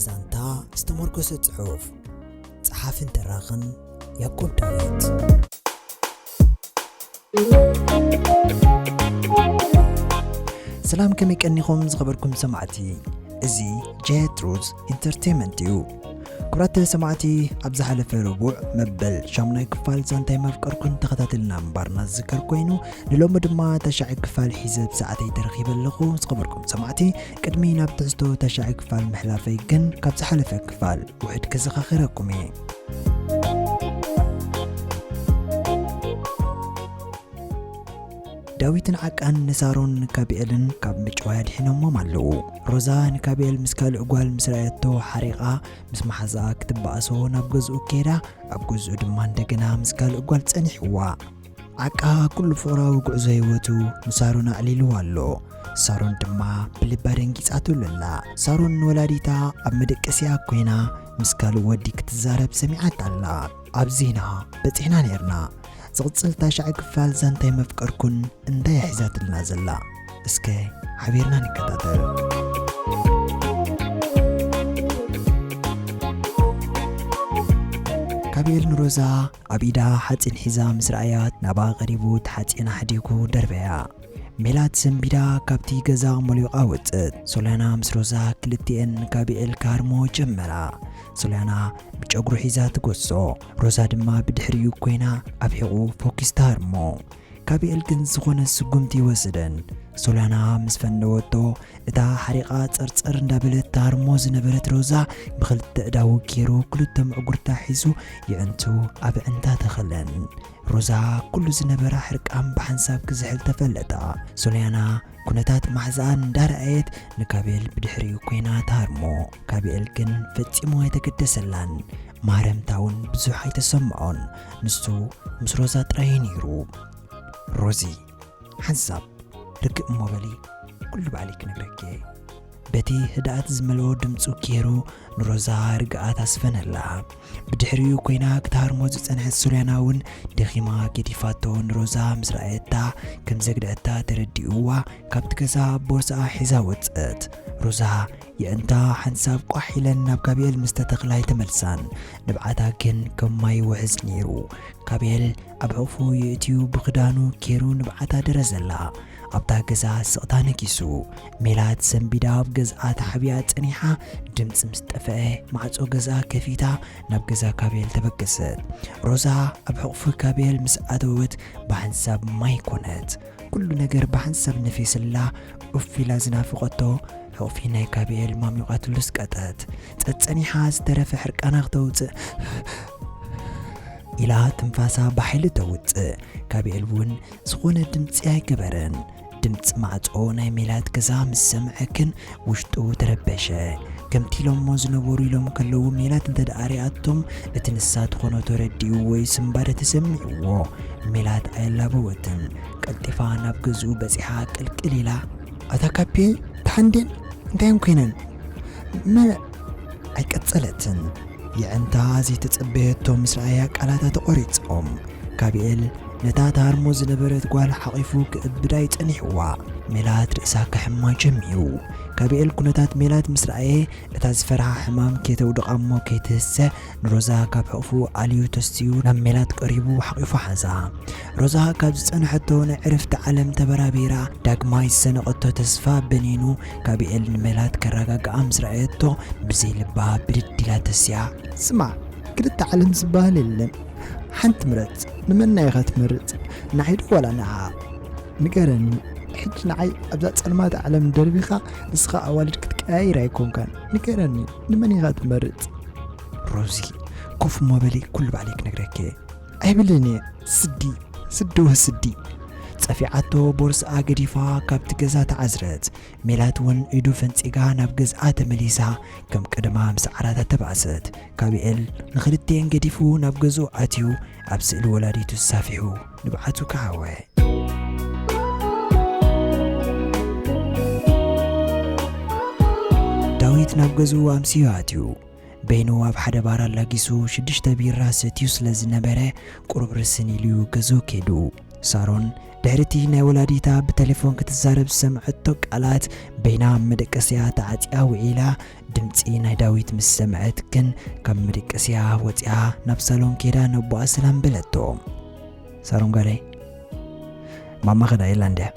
ዛንታ ዝተመርኮሰ ጽሑፍ፣ ጸሓፍን ተራኽን ያዕቆብ ዳዊት። ሰላም፣ ከመይ ቀኒኹም ዝኸበርኩም ሰማዕቲ? እዚ ጄ ትሩዝ ኢንተርቴይንመንት እዩ። ክቡራት ሰማዕቲ፣ ኣብ ዝሓለፈ ረቡዕ መበል ሻሙናይ ክፋል ዛንታይ መፍቀርኩን ተኸታተልና ምንባርና ዝዝከር ኮይኑ፣ ንሎሚ ድማ ታሽዓይ ክፋል ሒዘ ብሰዓተይ ተረኺበ ኣለኹ። ዝኸበርኩም ሰማዕቲ፣ ቅድሚ ናብ ትሕዝቶ ታሽዓይ ክፋል ምሕላፈይ ግን፣ ካብ ዝሓለፈ ክፋል ውሑድ ከዘኻኽረኩም እየ። ዳዊትን ዓቃን ንሳሮን ንካብኤልን ካብ ምጭዋይ ኣድሒኖሞም ኣለዉ። ሮዛ ንካብኤል ምስ ካልእ ጓል ምስ ረኣየቶ ሓሪቓ፣ ምስ መሓዛኣ ክትበኣሶ ናብ ገዝኡ ከይዳ፣ ኣብ ገዝኡ ድማ እንደገና ምስ ካልእ ጓል ጸኒሕዋ። ዓቃ ኩሉ ፍቕራዊ ጉዕዞ ህይወቱ ንሳሮን ኣዕሊልዋ ኣሎ። ሳሮን ድማ ብልባ ደንጊጻትሉ ኣላ። ሳሮን ንወላዲታ ኣብ መደቀሲኣ ኮይና ምስ ካልእ ወዲ ክትዛረብ ሰሚዓታ ኣላ። ኣብዚ ኢና በጺሕና ኔርና። ዝቕጽል ታሽዓይ ክፋል ዛንታይ መፍቀርኩን እንታይ እያ ሒዛትልና ዘላ? እስከ ሓቢርና ንከታተል። ካብኤል ንሮዛ ኣብ ኢዳ ሓጺን ሒዛ ምስ ረኣያ፣ ናብኣ ቀሪቡ እቲ ሓጺን ኣሕዲጉ ደርበያ። ሜላት ሰንቢዳ ካብቲ ገዛ ሞሊቓ ወጸት። ሶልያና ምስ ሮዛ ክልቲኤን ንካብኤል ክሃርሞ ጀመራ። ሶልያና ብጨጉሩ ሒዛ ትጎሶ፣ ሮዛ ድማ ብድሕሪኡ ኮይና ኣብ ሒቑ ፎኪስ ትሃርሞ። ካብኤል ግን ዝኾነ ስጉምቲ ይወስደን። ሶልያና ምስ ፈነወቶ፣ እታ ሓሪቓ ጸርጸር እንዳበለት ትሃርሞ ዝነበረት ሮዛ ብኽልተ እዳዉ ገይሩ ክልተ ምዕጉርታ ሒዙ የዕንቱ ኣብ ኣዕንታ ተኸለን። ሮዛ ኩሉ ዝነበራ ሕርቃን ብሓንሳብ ክዝሕል ተፈለጣ። ሶልያና ኩነታት ማሕዛኣን እንዳረኣየት ንካብኤል ብድሕሪኡ ኮይና ትሃርሞ። ካብኤል ግን ፈጺሙ ኣይተገደሰላን። ማረምታ እውን ብዙሕ ኣይተሰምዖን። ንሱ ምስ ሮዛ ጥራይ እዩ ነይሩ። ሮዚ፣ ሓንሳብ ርግእ እሞ በሊ፣ ኩሉ ባዕለይ ክነግረኪ እየ። በቲ ህድኣት ዝመልኦ ድምጹ ገይሩ ንሮዛ ርግኣት ኣስፈነላ። ብድሕሪኡ ኮይና ክትሃርሞ ዝጸንሐት ሶልያና እውን ደኺማ ገዲፋቶ ንሮዛ ምስ ረኣየታ ከም ዘግደአታ ተረዲእዋ ካብቲ ገዛ ቦርስኣ ሒዛ ወጸት። ሮዛ የእንታ ሓንሳብ ቋሕ ኢለን ናብ ካብኤል ምስ ተተኽላ ኣይተመልሳን። ንብዓታ ግን ከም ማይ ይውሕዝ ነይሩ። ካብኤል ኣብ ሕቑፉ የእትዩ ብኽዳኑ ገይሩ ንብዓታ ደረዘላ። ኣብታ ገዛ ስቕታ ነጊሱ። ሜላት ሰንቢዳ ኣብ ገዝኣ ተሓቢኣ ጸኒሓ፣ ድምጺ ምስ ጠፍአ ማዕጾ ገዝኣ ከፊታ ናብ ገዛ ካብኤል ተበገሰት። ሮዛ ኣብ ሕቑፊ ካብኤል ምስ ኣተወት ብሓንሳብ ማይ ኮነት። ኩሉ ነገር ብሓንሳብ ነፊስላ፣ ኡፍ ኢላ ዝናፍቐቶ ሕቑፊ ናይ ካብኤል ማሚቓትሉ ስቀጠት። ጸጸኒሓ ዝተረፈ ሕርቃና ክተውጽእ ኢላ ትንፋሳ ብሓይሊ ተውጽእ። ካብኤል እውን ዝኾነ ድምጺ ኣይገበረን። ድምጺ ማዕጾ ናይ ሜላት ገዛ ምስ ሰምዐ ግን ውሽጡ ተረበሸ። ከምቲ ኢሎሞ ዝነበሩ ኢሎም ከለዉ ሜላት እንተ ደኣ ሪኣቶም እቲ ንሳ ትኾኖ ተረዲኡ ወይ ስምባደ ተሰሚዕዎ። ሜላት ኣየላበወትን። ቀልጢፋ ናብ ገዝኡ በጺሓ ቅልቅል ኢላ፣ "ኣታ ካፔ፣ ተሓንዴን እንታይ እየን ኮይነን? መ-" ኣይቀጸለትን። የዕንታ ዘይተጸበየቶ ምስ ረኣያ ቃላታ ተቖሪጾም። ካብኤል ነታ ትሃርሞ ዝነበረት ጓል ሓቒፉ ክእብዳ ይጸኒሕዋ። ሜላት ርእሳ ከሕማ ጀሚሩ። ካብኤል ኩነታት ሜላት ምስ ረኣየ እታ ዝፈርሓ ሕማም ከይተውድቓ እሞ ከይትህሰ ንሮዛ ካብ ሕቑፉ ኣልዩ ተስትዩ ናብ ሜላት ቀሪቡ ሓቒፉ ሓዛ። ሮዛ ካብ ዝጸንሐቶ ናይ ዕረፍቲ ዓለም ተበራቢራ ዳግማይ ዝሰነቐቶ ተስፋ በኒኑ ካብኤል ንሜላት ከረጋግኣ ምስ ረኣየቶ ብዘይ ልባ ብድድ ኢላ ተስያ። "ስማዕ፣ ክልተ ዓለም ዝበሃል የለን። ሓንቲ ምረጽ። ንመና ኢኻ ትመርጽ? ንዓይ ዶ ዋላ ንዓኣ? ንገረኒ። ሕጂ ንዓይ ኣብዛ ጸልማት ዓለም ደርቢኻ ንስኻ ኣዋልድ ክትቀያይር ኣይኮንካን። ንገረኒ፣ ንመን ኢኻ ትመርጽ?" "ሮዚ፣ ኮፍ እሞ በሊ፣ ኩሉ ባዕለይ ክነግረኪ እየ። ኣይብልን እየ። ስዲ፣ ስዲ ወስዲ." ጸፊዓቶ ቦርስኣ ገዲፋ ካብቲ ገዛ ተዓዝረት። ሜላት እውን ኢዱ ፈንጺጋ ናብ ገዝኣ ተመሊሳ፣ ከም ቀደማ ምስ ዓራታ ተባእሰት። ካብኤል ንኽልቲኤን ገዲፉ ናብ ገዝኡ ኣትዩ፣ ኣብ ስእሊ ወላዲቱ ተሳፊሑ ንብዓቱ ከዓወ። ዳዊት ናብ ገዝኡ ኣምስዩ ኣትዩ። በይኑ ኣብ ሓደ ባር ኣላጊሱ ሽዱሽተ ቢራ ሰትዩ ስለ ዝነበረ፣ ቁሩብ ርስን ኢሉ ገዝኡ ከይዱ። ሳሮን ድሕሪ እቲ ናይ ወላዲታ ብቴሌፎን ክትዛረብ ዝሰምዐቶ ቃላት፣ በይና ኣብ መደቀስያ ተዓጽያ ውዒላ። ድምጺ ናይ ዳዊት ምስ ሰምዐት ግን፣ ካብ መደቀስያ ወጺኣ ናብ ሳሎን ከይዳ ነቦኣ ሰላም በለቶ። ሳሮን ጓለይ፣ ማማ ኸዳ የላ እንድያ?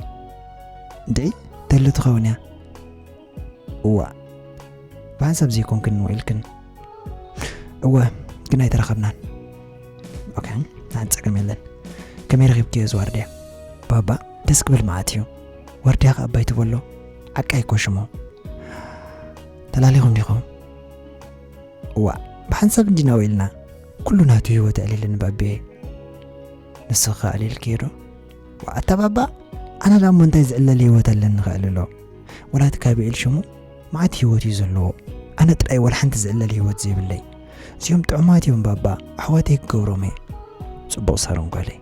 እንድዒ፣ ተሉ ትኸውን እያ። እዋ፣ ብሓንሳብ ዘይኮንክን ውዒልክን? እወ፣ ግን ኣይተራኸብናን። ኦኬ፣ ሓንቲ ጸገም የለን። ከመይ ረኺብክዮ እዚ ዋርድያ? ባባ፣ ደስ ክብል መዓት እዩ። ዋርድያ ከኣ ኣባይ ትበሎ? ዓቃይ እኮ ሽሙ። ተላሊኹም ዲኹም? እዋ፣ ብሓንሳብ እንዲና ውዒልና። ኩሉ ናቱ ህይወት ኣዕሊልኒ ባብየ። ንስኺ ኣዕሊልክዮ ዶ? ዋእ ኣታ ባባ፣ ኣነ ደኣ እሞ እንታይ ዝዕለል ህይወት ኣለኒ ከዕልሎ? ወላ እቲ ካብ ይዕል ሽሙ መዓት ህይወት እዩ ዘለዎ። ኣነ ጥራይ ወላ ሓንቲ ዝዕለል ህይወት ዘይብለይ። እዚኦም ጥዑማት እዮም ባባ፣ ኣሕዋተይ ክገብሮም እየ። ጽቡቕ ሳሮን ጓለይ።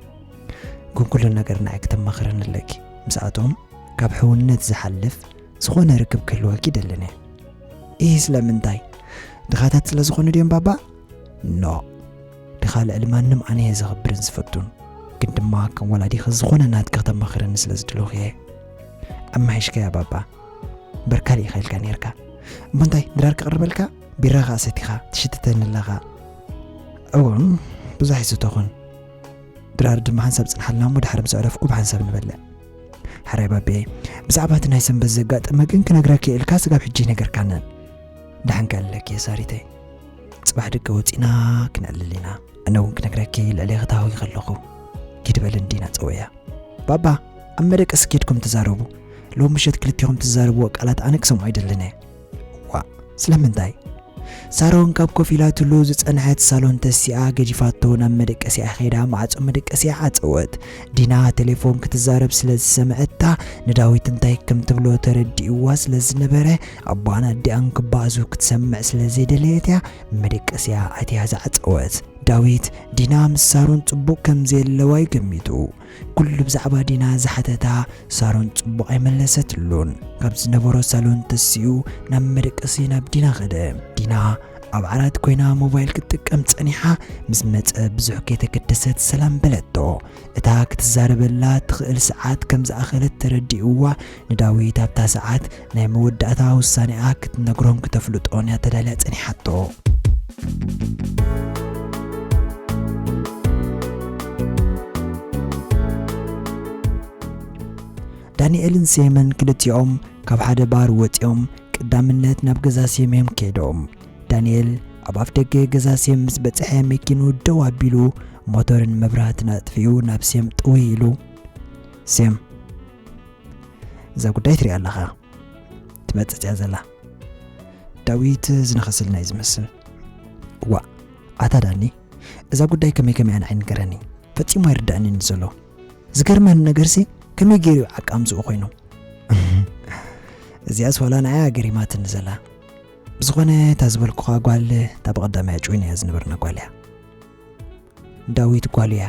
ግን ኩሉ ነገር ንዓይ ክተማኽረኒ ኣለኪ። ምስኣቶም ካብ ሕውነት ዝሓልፍ ዝኾነ ርክብ ክህልወኪ ይደልን እየ። ኢሂ ስለምንታይ? ድኻታት ስለ ዝኾኑ ድዮም ባባ? ኖ። ድኻ ልዕሊ ማንም ኣነ እየ ዘኽብርን ዝፈቱን። ግን ድማ ከም ወላዲኺ ዝኾነ ናትኪ ክተማኽረኒ ስለ ዝደለኹ እየ። ኣማሒሽካያ ባባ። እምበር ካልእ ኢኻ ኢልካ ነይርካ። እሞ እንታይ ድራር ክቕርበልካ? ቢራ ኸኣ ሰቲኻ ትሽትተኒ ኣለኻ። እወ፣ ብዙሕ ኣይስተኹን። ድራር ድማ ሓንሳብ ጽንሓልና እሞ ድሓር ምስ ኣዕረፍኩ ብሓንሳብ ንበልዕ። ሕራይ ባቤ፣ ብዛዕባ እቲ ናይ ሰንበት ዘጋጠመ ግን ክነግረኪ እየ ኢልካ ስጋብ ሕጂ ኣይነገርካንን። ደሓንካ ኣለኪ ሳሪተይ። ጽባሕ ደገ ወጺና ክነዕልል ኢና። ኣነ እውን ክነግረኪ ልዕሌኺ ተሃዊኸ ኣለኹ። ኪድ በል እንዲና ጸውዕያ። ባባ፣ ኣብ መደቀሲ ኬድኩም ትዛረቡ። ሎም ምሸት ክልቴኹም ትዛረብዎ ቃላት ኣነ ክሰምዖ ኣይደልን እየ። ዋእ፣ ስለምንታይ? ሳሮን ካብ ኮፍ ኢላትሉ ዝጸንሐት ሳሎን ተሲኣ ገዲፋቶ ናብ መደቀሲኣ ከይዳ ማዕጾ መደቀሲኣ ዓጸወት። ዲና ቴሌፎን ክትዛረብ ስለ ዝሰምዐታ ንዳዊት እንታይ ከም ትብሎ ተረዲእዋ ስለ ዝነበረ ኣቦኣን ኣዲኣን ክባኣዙ ክትሰምዕ ስለ ዘይደለየት እያ መደቀሲኣ ኣትያ ዝዓጸወት። ዳዊት ዲና ምስ ሳሮን ጽቡቕ ከም ዘየለዋ እዩ ገሚቱ። ኩሉ ብዛዕባ ዲና ዝሓተታ ሳሮን ጽቡቕ ኣይመለሰትሉን። ካብ ዝነበሮ ሳሎን ተሲኡ ናብ መደቀሲ ናብ ዲና ኸደ። ዲና ኣብ ዓራት ኮይና ሞባይል ክትጥቀም ጸኒሓ ምስ መጸ ብዙሕ ከይተገደሰት ሰላም በለቶ። እታ ክትዛረበላ ትኽእል ሰዓት ከም ዝኣኸለት ተረዲእዋ ንዳዊት ኣብታ ሰዓት ናይ መወዳእታ ውሳኔኣ ክትነግሮን ክተፍልጦን እያ ተዳልያ ጸኒሓቶ። ዳንኤልን ሴምን ክልቲኦም ካብ ሓደ ባር ወጺኦም ቀዳምነት ናብ ገዛ ሴም እዮም ከይዶም። ዳንኤል ኣብ ኣፍ ደገ ገዛ ሴም ምስ በጽሐ መኪኑ ደው ኣቢሉ ሞተርን መብራህትን ኣጥፊኡ ናብ ሴም ጥውይ ኢሉ፣ ሴም፣ እዛ ጉዳይ ትሪኣ ኣለኻ፣ ትመጽጽ እያ ዘላ። ዳዊት ዝነኸሰልና እዩ ዝመስል። ዋእ፣ ኣታ ዳኒ፣ እዛ ጉዳይ ከመይ ከመይ ኣነ ኣይንገረኒ፣ ፈጺሙ ኣይርዳእንን እዩ ዘሎ። ዝገርመኒ ነገርሲ ከመይ ገይሩ እዩ ዓቃ ምስኡ ኮይኑ? እዚኣስ ዋላ ንዓይ እያ ገሪማትኒ ዘላ። ብዝኾነ እታ ዝበልኩኻ ጓል እታ ብቐዳማይ ኣጭዊናያ ዝነበርና ጓል እያ። ዳዊት ጓሉ እያ።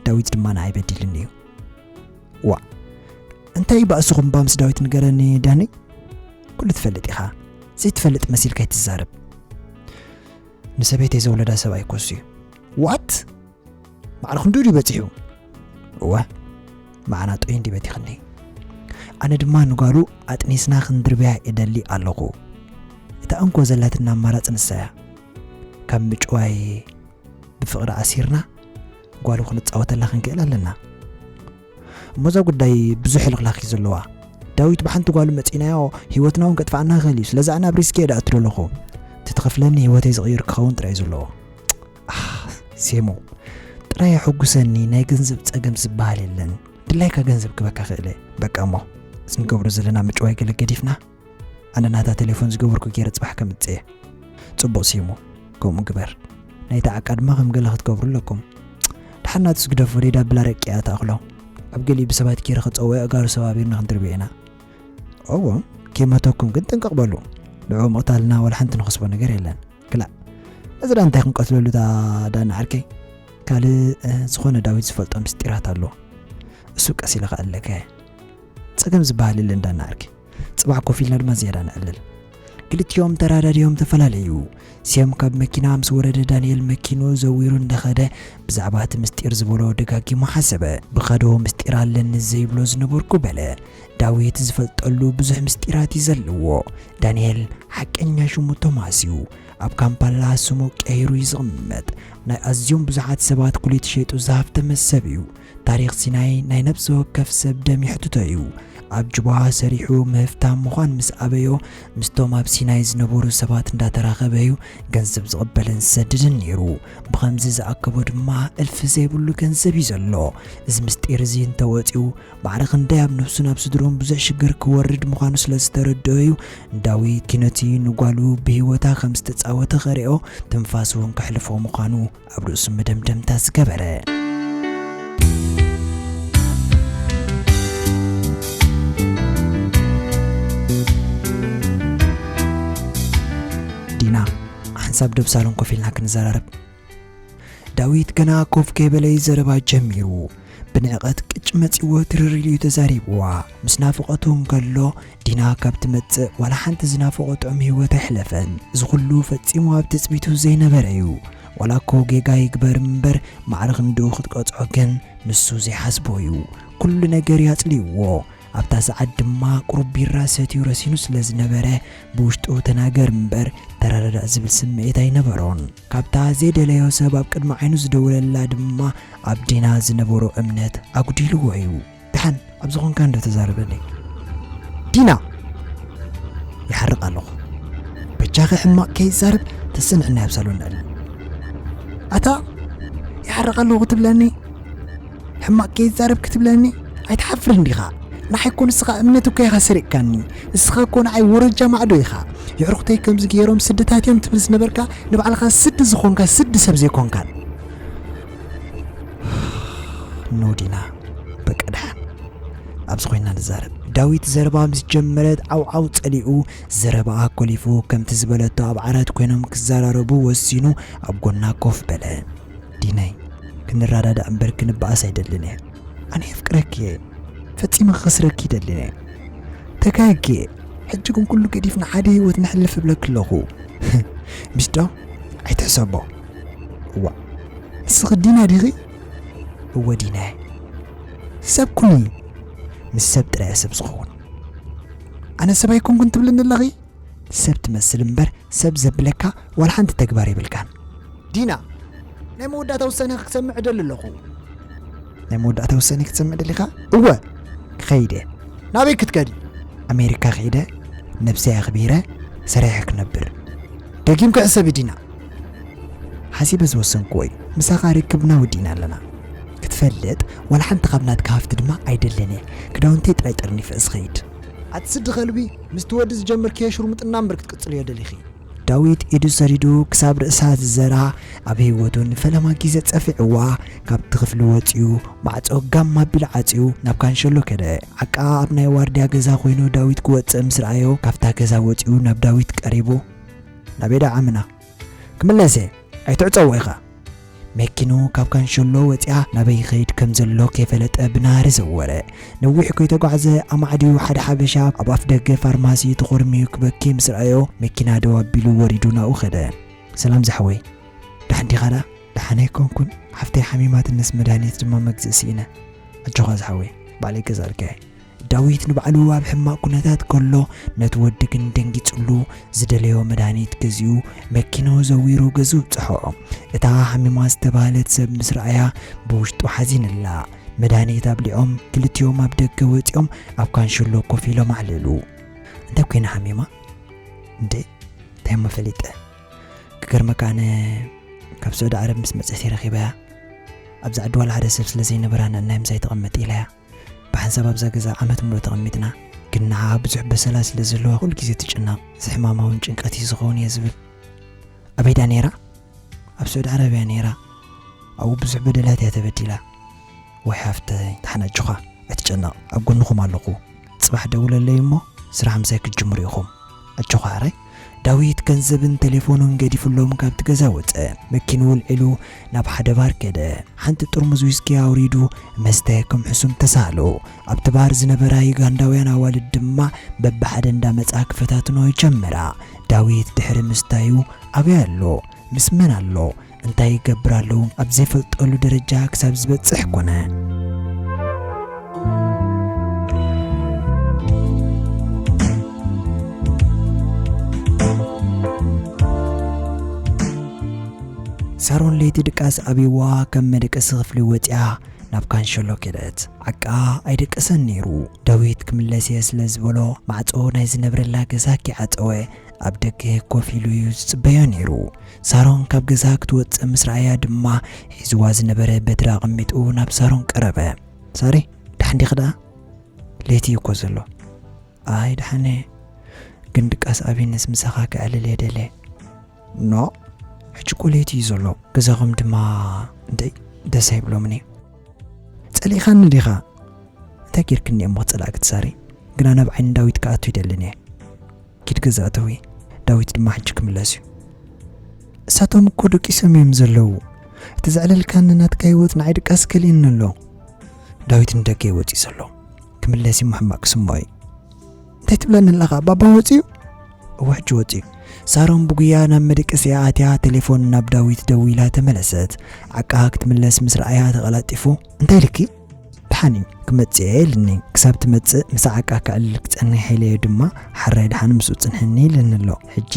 ዳዊት ድማ ንዓይ በዲልኒ እዩ። ዋእ፣ እንታይ ባእስኹም እባ ምስ ዳዊት ንገረኒ ዳኒ? ኩሉ ትፈልጥ ኢኻ። ዘይትፈልጥ መሲልካ ኣይትዛረብ። ንሰበይተይ ዘውለዳ ሰብኣይ ኮሱ እዩ። ዋት? ማዕረ ክንድኡ ድዩ በጺሑ? እወ፣ መዓናጦይ እንዲ በቲኽኒ። ኣነ ድማ ንጓሉ ኣጥኒስና ክንድርብያ እደሊ ኣለኹ። እታ እንኮ ዘላትና ኣማራጺ ንሳ እያ። ካብ ምጭዋይ ብፍቕሪ ኣሲርና ጓሉ ክንጻወተላ ክንክእል ኣለና። እሞ እዛ ጉዳይ ብዙሕ ሕልኽላኽ እዩ ዘለዋ። ዳዊት ብሓንቲ ጓሉ መጺናዮ ህይወትና እውን ከጥፍኣና ይኽእል እዩ። ስለዚ ኣነ ኣብ ሪስክ እየ ደኣቱ ዘለኹ። እቲ ትኸፍለኒ ህይወተይ ዝቕይር ክኸውን ጥራይ እዩ ዘለዎ። ኣህ፣ ሴሙ፣ ጥራይ ኣሐጉሰኒ፣ ናይ ገንዘብ ጸገም ዝበሃል የለን። ድላይካ ገንዘብ ክበካ ክእል እየ። በቃ እሞ፣ እዚ ንገብሮ ዘለና ምጭዋይ ገለ ገዲፍና፣ ኣነ ናታ ቴሌፎን ዝገበርኩ ገይረ ጽባሕ ከምጽእ እየ። ጽቡቕ ሴሙ፣ ከምኡ ግበር። ናይታ ዓቃ ድማ ከም ገለ ክትገብሩ ኣለኩም። ደሓር ናቱስ ግደፎ፣ ደይ ዳብላ ረቂኣ ትኣኽሎ። ኣብ ገሊኡ ብሰባት ገይረ ክጸውዕ ኣእጋሩ ሰባቢርና ክንድርብዮ ኢና። እዎ፣ ከይመተኩም ግን ጥንቅቕ በሉ። ንዕኡ ምቕታልና ዋላ ሓንቲ ንኸስቦ ነገር የለን። ክላእ፣ ነዚ ደኣ እንታይ ክንቀትለሉ እታ ዳና ዓርከይ? ካልእ፣ እ፣ ዝኾነ ዳዊት ዝፈልጦ ምስጢራት ኣሎ። እሱ ቀስ ኢለ ክኣለካ እየ። ጸገም ዝበሃል የለን ዳና ዓርከይ። ጽባሕ ኮፍ ኢልና ድማ ዝያዳ ነዕልል። ክልቲኦም ተራዳድዮም ተፈላለዩ። ሴም ካብ መኪና ምስ ወረደ፣ ዳንኤል መኪኑ ዘዊሩ እንዳኸደ ብዛዕባ እቲ ምስጢር ዝበሎ ደጋጊሙ ሓሰበ። ብኸዶ ምስጢር ኣለኒ ዘይብሎ ዝነበርኩ በለ። ዳዊት ዝፈልጠሉ ብዙሕ ምስጢራት እዩ ዘለዎ። ዳንኤል ሓቀኛ ሽሙ ቶማስ እዩ። ኣብ ካምፓላ ስሙ ቀይሩ እዩ ዝቕመጥ። ናይ ኣዝዮም ብዙሓት ሰባት ኩሊት ሸይጡ ዝሃፍተመ ሰብ እዩ። ታሪኽ ሲናይ ናይ ነፍሲ ወከፍ ሰብ ደም ይሕትቶ እዩ። ኣብ ጁባ ሰሪሑ ምህፍታም ምዃን ምስ ኣበዮ፣ ምስቶም ኣብ ሲናይ ዝነበሩ ሰባት እንዳተራኸበ እዩ ገንዘብ ዝቕበልን ዝሰድድን ነይሩ። ብኸምዚ ዝኣከቦ ድማ እልፊ ዘይብሉ ገንዘብ እዩ ዘሎ። እዚ ምስጢር እዚ እንተወፂኡ፣ ማዕረ ክንደይ ኣብ ነፍሱን ኣብ ስድርኡን ብዙሕ ሽግር ክወርድ ምዃኑ ስለ ዝተረድኦ እዩ ንዳዊት ኪነቲ ንጓሉ ብህይወታ ከም ዝተጻወተ ከሪኦ ትንፋስ እውን ከሕልፎ ምዃኑ ኣብ ርእሱ መደምደምታ ዝገበረ። ዲና፣ ሓንሳብ ዶብ ሳሎን ኮፍ ኢልና ክንዘራረብ። ዳዊት ገና ኮፍ ከይበለ እዩ ዘረባ ጀሚሩ። ብንዕቐት ቅጭ መጺዎ ትርር ኢሉ እዩ ተዛሪብዋ። ምስ ናፍቖቱ እንከሎ፣ ዲና ካብ ትመጽእ ዋላ ሓንቲ ዝናፍቖ ጥዑም ህይወት ኣይሕለፈን። እዚ ኩሉ ፈጺሙ ኣብ ትጽቢቱ ዘይነበረ እዩ። ዋላ እኮ ጌጋ ይግበር እምበር፣ ማዕረ ክንድኡ ክትቀጽዖ ግን ንሱ ዘይሓስቦ እዩ። ኩሉ ነገር እዩ ኣጽሊእዎ። ኣብታ ሰዓት ድማ ቁሩብ ቢራ ሰትዩ ረሲኑ ስለ ዝነበረ፣ ብውሽጡ ተናገር እምበር ተረዳዳእ ዝብል ስምዒት ኣይነበሮን። ካብታ ዘይደለዮ ሰብ ኣብ ቅድሚ ዓይኑ ዝደወለላ ድማ ኣብ ዲና ዝነበሮ እምነት ኣጉዲልዎ እዩ። ደሓን ኣብዚ ኾንካ እንዶ ተዛረበኒ። ዲና! ይሓርቕ ኣለኹ። በጃኺ ሕማቕ ከይዛረብ ተስንዕና ኣብ ሳሎን ንዕልል። ኣታ ይሓርቕ ኣለኹ ትብለኒ? ሕማቕ ከይዛረብ ክትብለኒ? ኣይትሓፍርን ዲኻ? ንዓይ እኮ ንስኻ እምነት እኮ ኢኻ ሰሪቕካኒ። ንስኻ እኮ ንዓይ ወረጃ ማዕዶ ኢኻ። የዕሩኽተይ ከምዚ ገይሮም ስድታት እዮም ትብል ዝነበርካ፣ ንባዕልኻ ስዲ ዝኾንካ ስዲ ሰብ ዘይኮንካን። ኖ ዲና፣ በቃ ደሓን። ኣብዚ ኮይና ንዛረብ። ዳዊት ዘረባ ምስ ጀመረት ዓውዓው ጸሊኡ ዘረባኣ ኮሊፉ ከምቲ ዝበለቶ ኣብ ዓራት ኮይኖም ክዘራረቡ ወሲኑ ኣብ ጎና ኮፍ በለ። ዲናይ፣ ክንረዳዳእ እምበር ክንበኣስ ኣይደልን እየ። ኣነ የፍቅረኪ እየ። ፈጺመ ክኸስረኪ ይደልን እየ። ተጋግየ። ሕጂ ግን ኩሉ ገዲፍና ሓደ ህይወት ነሕልፍ እብለኪ ኣለኹ። ምሽ ዶ? ኣይትሕሰቦ። እዋ። ንስኺ ዲና ዲኺ? እወ ዲና እየ። ሰብ ኩኒ። ምስ ሰብ ጥራይ እየ ሰብ ዝኸውን። ኣነ ሰብ ኣይኮንኩን ትብልኒ ኣለኺ? ሰብ ትመስል እምበር ሰብ ዘብለካ ዋላ ሓንቲ ተግባር የብልካን። ዲና፣ ናይ መወዳእታ ውሳኔ ክሰምዕ እደሊ ኣለኹ። ናይ መወዳእታ ውሳኔ ክትሰምዕ ደሊኻ? እወ፣ ክኸይድ እየ። ናበይ ክትከዲ? ኣሜሪካ ከይደ፣ ነብሰይ ኣኽቢረ፣ ሰሪሐ ክነብር። ደጊምኪ ሕሰቢ ዲና። ሓሲበ ዝወሰንክዎ እዩ። ምሳኻ ርክብና ወዲእና ኣለና። ክትፈልጥ፣ ዋላ ሓንቲ ካብ ናትካ ሃፍቲ ድማ ኣይደልን እየ። ክዳውንተይ ጥራይ ጠርኒፈ እየ ዝኸይድ። ኣቲ ስዲ ከልቢ፣ ምስቲ ወዲ ዝጀመርክዮ ሽርሙጥና እምበር ክትቅጽልዮ ደሊኺ። ዳዊት ኢዱ ሰዲዱ ክሳብ ርእሳ ዝዘራ ኣብ ህይወቱ ንፈለማ ግዜ ጸፊዕዋ። ካብቲ ክፍሊ ወጺኡ ማዕጾ ጋም ኣቢሉ ዓጽዩ ናብ ካንሸሎ ከደ። ዓቃ ኣብ ናይ ዋርድያ ገዛ ኮይኑ ዳዊት ክወጽእ ምስ ረኣዮ ካብታ ገዛ ወጺኡ ናብ ዳዊት ቀሪቡ፣ ናበይ ደኣ ዓምና? ክምለስ እየ፣ ኣይትዕጸዎ ኢኻ። መኪኑ ካብ ካንሸሎ ወጺኣ ናበይ ይኸይድ ከም ዘሎ ከይፈለጠ ብናህሪ ዘወረ። ነዊሕ ከይተጓዕዘ ኣማዕድዩ ሓደ ሓበሻ ኣብ ኣፍ ደገ ፋርማሲ ተኾርምዩ ክበኪ ምስ ረኣዮ መኪና ደው ኣቢሉ ወሪዱ ናብኡ ከደ። ሰላም ዝሓወይ፣ ደሓን ዲኻ ደኣ? ደሓን ኣይኮንኩን፣ ሓፍተይ ሓሚማትነስ መድሃኒት ድማ መግዝእ ስኢነ። ኣጆኻ ዝሓወይ፣ ባዕለይ ገዛልካ እየ። ዳዊት ንባዕሉ ኣብ ሕማቕ ኩነታት ከሎ ነቲ ወዲ ግን ደንጊጽሉ ዝደለዮ መድሃኒት ገዚኡ መኪንኡ ዘዊሩ ገዝኡ ኣብጽሖ። እታ ሓሚማ ዝተባህለት ሰብ ምስ ረኣያ ብውሽጡ ሓዚንላ። መድሃኒት ኣብሊዖም ክልቲኦም ኣብ ደገ ወጺኦም ኣብ ካንሸሎ ኮፍ ኢሎም ኣዕለሉ። እንታይ ኮይና ሓሚማ? እንዴ እንታይ እሞ ፈሊጠ? ክገርመካ ኣነ ካብ ስዑዲ ዓረብ ምስ መጸት ረኺበያ። ኣብዚ ዓዲ ዋላ ሓደ ሰብ ስለ ዘይነበራ ንዕናይ ምሳይ ተቐመጥ ኢለያ። ብሓንሳብ ኣብዛ ገዛ ዓመት ሙሉእ ተቐሚጥና፣ ግን ንዓኣ ብዙሕ በሰላ ስለ ዝህልዋ ኩሉ ግዜ ትጭነቕ። እዚ ሕማማ እውን ጭንቀት እዩ ዝኸውን እየ ዝብል። ኣበይ ድኣ ነይራ? ኣብ ስዑዲ ዓረብ እያ ነይራ። ኣብኡ ብዙሕ በደላት እያ ተበዲላ። ወይ ሓፍተይ፣ ደሓን ኣጆኻ፣ ኣይትጨነቕ፣ ኣብ ጎንኹም ኣለኹ። ጽባሕ ደውለለይ እሞ ስራሕ ምሳይ ክትጅምሩ ኢኹም። ኣጆኻ ሕራይ። ዳዊት ገንዘብን ቴሌፎኑን ገዲፍሎም ካብቲ ገዛ ወጸ። መኪንኡ ኣልዒሉ ናብ ሓደ ባር ከደ። ሓንቲ ጥርሙዝ ዊስኪ ኣውሪዱ መስተ ከም ሕሱም ተሳሃሎ። ኣብቲ ባር ዝነበራ ዩጋንዳውያን ኣዋልድ ድማ በብሓደ እንዳመጻ ክፈታትኖ ይጀምራ። ዳዊት ድሕሪ ምስታዩ ኣበይ ኣሎ? ምስ መን ኣሎ? እንታይ ይገብር ኣሎ? ኣብ ዘይፈልጠሉ ደረጃ ክሳብ ዝበጽሕ ኮነ። ሳሮን ለይቲ ድቃስ ኣቢዋ ካብ መደቀሲ ክፍሊ ወጺኣ ናብ ካንሸሎ ከደት። ዓቃ ኣይደቀሰን ነይሩ። ዳዊት ክምለስ እየ ስለ ዝበሎ ማዕጾ ናይ ዝነብረላ ገዛ ከይዓጸወ ኣብ ደገ ኮፍ ኢሉ እዩ ዝጽበዮ ነይሩ። ሳሮን ካብ ገዛ ክትወጽእ ምስ ረኣያ ድማ ሒዝዋ ዝነበረ በትሪ ኣቐሚጡ ናብ ሳሮን ቀረበ። ሳሪ፣ ደሓን ዲኺ ደኣ? ለይቲ እዩ እኮ ዘሎ። ኣይ ደሓን እየ፣ ግን ድቃስ ኣቢንስ ምሳኻ ክዕልል እየ ደልየ። ኖ፣ ሕጂ እኮ ለይቲ እዩ ዘሎ። ገዛኹም ድማ እንታይ ደስ ኣይብሎምን እዩ። ጸሊእኻኒ ዲኻ? እንታይ ጌርክኒ እሞ ክጸልኣኪ ትሳሪ? ግና ናብ ዓይኒ ዳዊት ክኣቱ ይደልን እየ። ኪድ ገዛ እተዊ፣ ዳዊት ድማ ሕጂ ክምለስ እዩ። እሳቶም እኮ ደቂሶም እዮም ዘለዉ። እቲ ዘዕለልካኒ ናትካ ህይወት ንዓይ ድቃስ ከልእኒ ኣሎ። ዳዊት ንደገ እዩ ወጺኡ ዘሎ። ክምለስ እሞ ሕማቕ ክስምዖ እዩ። እንታይ ትብለኒ ኣለኻ? ባባ ወጺኡ? እወ፣ ሕጂ ወጺኡ። ሳሮን ብጉያ ናብ መደቀሲኣ ኣትያ ቴሌፎን ናብ ዳዊት ደዊላ ተመለሰት። ዓቃ ክትምለስ ምስ ረኣያ ተቐላጢፉ፣ እንታይ ኢልኪ? ደሓን እዩ፣ ክመጽእ እየ ኢልኒ። ክሳብ ትመጽእ ምስ ዓቃ ከዕልል ክጸንሕ ኢለ እየ ድማ፣ ሓራይ ደሓን ምስኡ ጽንሕኒ ኢልኒ ኣሎ። ሕጂ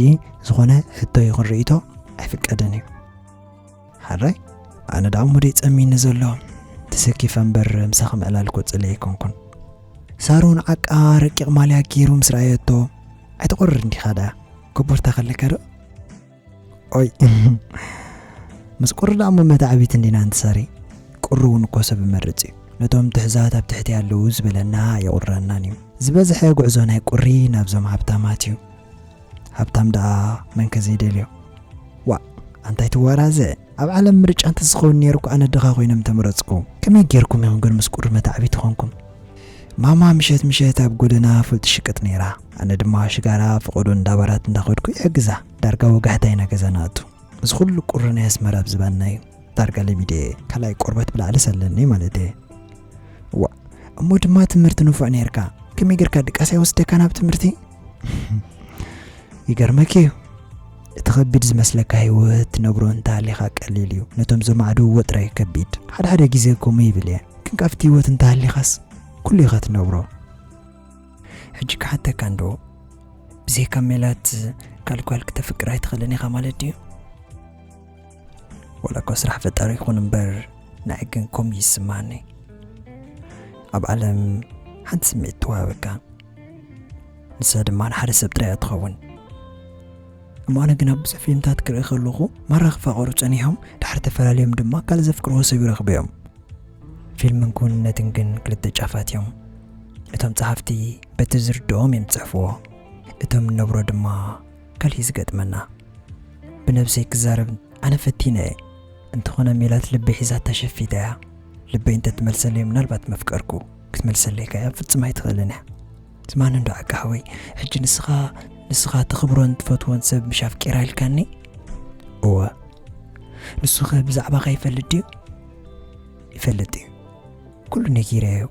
ዝኾነ ሕቶ ይኹን ርእይቶ ኣይፍቀድን እዩ። ሓራይ፣ ኣነ ደኣ እሞ ደይ ጸሚኒ ዘሎ፣ ተሰኪፈ እምበር ምሳኺ ምዕላል እኮ ጽለይ ኣይኮንኩን። ሳሮን ዓቃ ረቂቕ ማልያ ገይሩ ምስ ረኣየቶ፣ ኣይትቑርር እንዲኻ ደኣ፣ ኮቦርታ ከለካ ዶ? ኦይ፣ ምስ ቁሪ ደኣ እሞ መታዕቢት እንዲና እንተሳሪ። ቁሪ እውን እኮ ሰብ ይመርጽ እዩ። ነቶም ትሕዛት ኣብ ትሕቲ ኣለዉ ዝበለና የቑረናን እዩ። ዝበዝሐ ጉዕዞ ናይ ቁሪ ናብዞም ሃብታማት እዩ። ሃብታም ደኣ መንከ ዘይደልዮ? ዋእ፣ ኣንታይ ትዋራዘ? ኣብ ዓለም ምርጫ እንተዝኸውን ነይሩ እኮ ኣነ ድኻ ኮይነ ምተመረጽኩ። ከመይ ጌርኩም ኢኹም ግን ምስ ቁሪ መታዕቢት ኾንኩም? ማማ ምሸት ምሸት ኣብ ጎደና ፉል ትሽቅጥ ነይራ። ኣነ ድማ ሽጋራ ፈቐዶ እንዳ ባራት እንዳኸድኩ ይሕግዛ። ዳርጋ ወጋሕታ ኢና ገዛ ንኣቱ። እዚ ኩሉ ቁሪ ናይ ኣስመራ ኣብ ዝባንና እዩ። ዳርጋ ለሚደ እየ። ካልኣይ ቆርበት ብላዕሊ ሰለኒ ማለት እየ። ዋ፣ እሞ ድማ ትምህርቲ ንፉዕ ነይርካ። ከመይ ጌርካ ድቃስ ኣይወስደካ ናብ ትምህርቲ? ይገርመኪ እዩ። እቲ ከቢድ ዝመስለካ ህይወት ትነብሮ እንተሃሊኻ ቀሊል እዩ። ነቶም ዘማዕድውዎ ጥራይ ከቢድ። ሓደ ሓደ ግዜ ከምኡ ይብል እየ። ግን ካብቲ ህይወት እንተሃሊኻስ ኩሉ ኢኻ ትነብሮ። ሕጂ ክሓተካ እንዶ፣ ብዘይካ ሜላት ካልእ ጓል ክተፍቅር ኣይትኽእልን ኢኻ ማለት ድዩ? ዋላ እኳ ስራሕ ፈጣሪ ይኹን እምበር፣ ንዓይ ግን ከምኡ ይስምዓኒ። ኣብ ዓለም ሓንቲ ስምዒት ትወሃበካ፣ ንሳ ድማ ንሓደ ሰብ ጥራይ እያ ትኸውን። እሞ ኣነ ግን ኣብ ብዙሕ ፊልምታት ክርኢ ከለኹ፣ ማራ ክፋቐሩ ጸኒሖም፣ ድሓር ተፈላለዮም ድማ ካልእ ዘፍቅርዎ ሰብ ይረኽቡ እዮም። ፊልምን ክውንነትን ግን ክልተ ጫፋት እዮም። እቶም ጸሓፍቲ በቲ ዝርድኦም እዮም ዝጽሕፍዎ፣ እቶም ንነብሮ ድማ ካልእ እዩ ዝገጥመና። ብነብሰይ ክዛረብ ኣነ ፈቲነ እየ። እንተኾነ ሜላት ልበይ ሒዛታ ሸፊታ እያ። ልበይ እንተትመልሰለይ ምናልባት መፍቀርኩ፣ ክትመልሰለይ ከኣ ፍጹም ኣይትኽእልን እያ። ስማኒ እንዶ ዓቃ ሓወይ፣ ሕጂ ንስኻ፣ ንስኻ ተኽብሮን ትፈትዎን ሰብ ምሽ ኣፍቂራ ኢልካኒ? እወ። ንሱኸ ብዛዕባኻ ይፈልጥ ድዩ? ይፈልጥ እዩ። ኩሉ ነጊረዮ።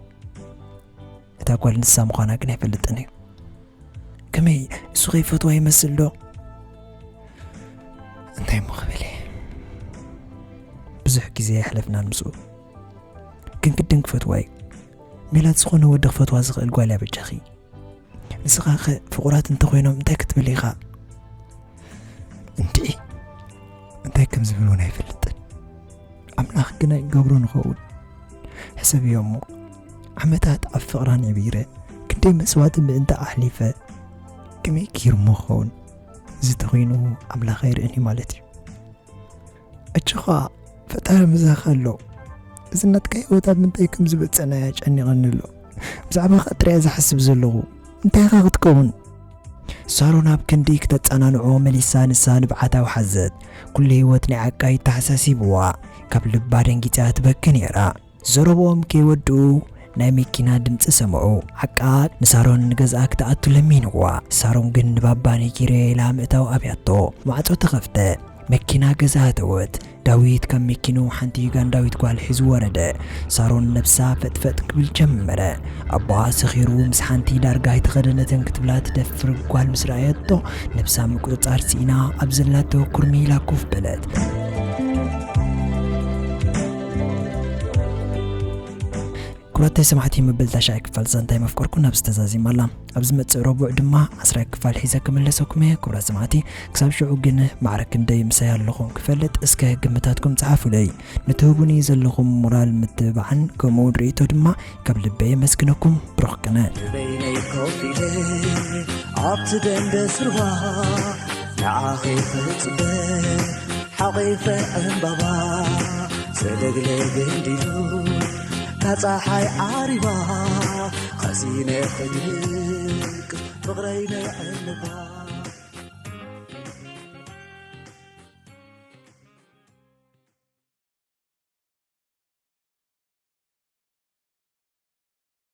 እታ ጓል ንሳ ምዃና ግን ኣይፈልጥን እዩ። ከመይ፣ እሱ ከይፈትዋ ይመስል ዶ? እንታይ እሞ ክብል እየ? ብዙሕ ግዜ የሕለፍናን ምስኡ። ግን ግድን ክፈትዋ እዩ። ሜላት ዝኾነ ወዲ ክፈትዋ ዝኽእል ጓል እያ በጃኺ። ንስኻ ኸ ፍቑራት እንተኾይኖም እንታይ ክትብል ኢኻ? እንድዒ፣ እንታይ ከም ዝብል እውን ኣይፈልጥን። ኣምላኽ ግና ይገብሮ ንኸውን። ሕሰብዮ እሞ፣ ዓመታት ኣብ ፍቕራ ነቢረ፣ ክንደይ መስዋእቲ ምእንታ ኣሕሊፈ፣ ከመይ ገይሩ እሞ ክኸውን? እዚ ተኾይኑ ኣምላኽ ኣይርእን እዩ ማለት እዩ። እቺ ኸኣ ፈጣሪ ምሳኻ ኣሎ። እዚ ናትካ ህይወት ኣብ ምንታይ ከም ዝበጽሕናያ ጨኒቐኒ ኣሎ። ብዛዕባኻ ጥራይ እየ ዝሓስብ ዘለኹ። እንታይ ኢኻ ክትከውን? ሳሮን ኣብ ክንዲ ክተጸናንዖ መሊሳ ንሳ ንብዓት ኣውሓዘት። ኩሉ ህይወት ናይ ዓቃ እዩ ተሓሳሲብዋ። ካብ ልባ ደንጊጻ ትበኪ ነይራ። ዘረብኦም ከይወድኡ ናይ መኪና ድምፂ ሰምዑ። ሓቃ ንሳሮን ንገዝኣ ክትኣቱ ለሚንዋ። ሳሮን ግን ንባባ ነጊረ ኢላ ምእታው ኣብያቶ። ማዕጾ ተኸፍተ። መኪና ገዛ ኣተወት። ዳዊት ካብ መኪንኡ ሓንቲ ዩጋንዳዊት ጓል ሒዙ ወረደ። ሳሮን ነብሳ ፈጥፈጥ ክብል ጀመረ። ኣቦኣ ሰኺሩ ምስ ሓንቲ ዳርጋ ኣይተኸደነትን ክትብላ ትደፍር ጓል ምስ ረኣየቶ፣ ነብሳ ምቁጽጻር ስኢና ኣብ ዘላቶ ኩርሚ ኢላ ኮፍ በለት። ክቡራት ሰማዕቲ፣ መበል ታሽዓይ ክፋል ዛንታይ መፍቀርኩ ናብ ዝተዛዚም ኣላ። ኣብ ዝመጽእ ረቡዕ ድማ ዓስራይ ክፋል ሒዘ ክምለሰኩም እየ። ክቡራት ሰማዕቲ፣ ክሳብ ሽዑ ግን ማዕረ ክንደይ ምሳይ ኣለኹም ክፈልጥ እስከ ግምታትኩም ጸሓፉለይ። ንትህቡኒ ዘለኹም ሞራል ምትብባዕን ከምኡ እውን ርእይቶ ድማ ካብ ልበይ የመስግነኩም። ብሩኽ ቅነ። በይነይ ኮፍ ኢለ ኣብቲ ደንደስ ሩባ ንዓኺ ክጽበ ሓቒፈ ዕምባባ ሰለግለግ እንዲሉ ካፀሓይ ዓሪባ ኸሲነ ኸይልቅ ፍቕረይ ነይ ዕንባ